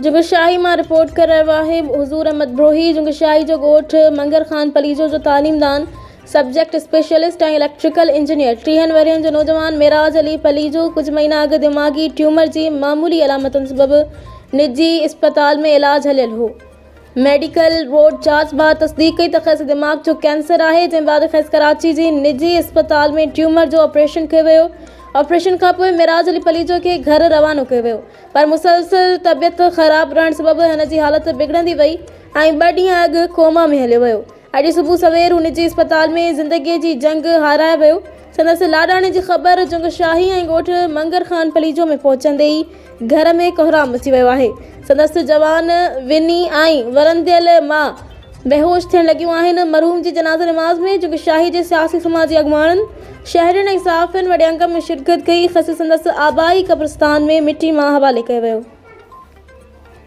جنگشاهي مان رپورٽ ڪري رهيو آهي حضور احمد بروهي جنگشاهي جو ڳوٺ منگر خان پليجو جو تعليمدان سبجيڪٽ اسپيشلسٽ ۽ اليڪٽريڪل انجنيئر ٽيهن ورهين جو نوجوان معراج علي پليجو ڪجهه مهينا اڳ دماغي ٽيومر جي معمولي علامتن سبب نجي اسپتال ۾ علاج هليل هو ميڊيڪل بورڊ جاچ بعد تصديق ڪئي ته کيس دماغ جو ڪينسر آهي جنهن بعد کيس ڪراچي جي نجي اسپتال ۾ ٽيومر جو آپريشن ڪيو ويو آپريشن کانپوء معراج علي پليجو کي گهر روانو ڪيو ويو پر مسلسل طبيعت خراب رهڻ سبب هن جي حالت بگڙندي وئي ۽ ٻه ڏينهن اڳ ڪوما ۾ هليو ويو. اڄ صبح سوير هو نجي اسپتال ۾ زندگي جي جنگ هارائي ويو. سندس لاڏاڻي جي خبر جنگ شاهي ۽ ڳوٺ منگر خان پليجو ۾ پهچندي ئي گهر ۾ ڪهرام مچي ويو آهي. سندس جوان وني ۽ ورنديل ماء بيهوش ٿيڻ لڳيون آهن. مرحوم جي جنازي نماز ۾ جنگ شاهي جي سياسي سماجي اڳواڻن، شهرين ۽ صحافين وڏي انگ ۾ شرڪت ڪئي. کيس سندس آبائي قبرستان ۾ مٽي ماء حوالي ڪيو ويو.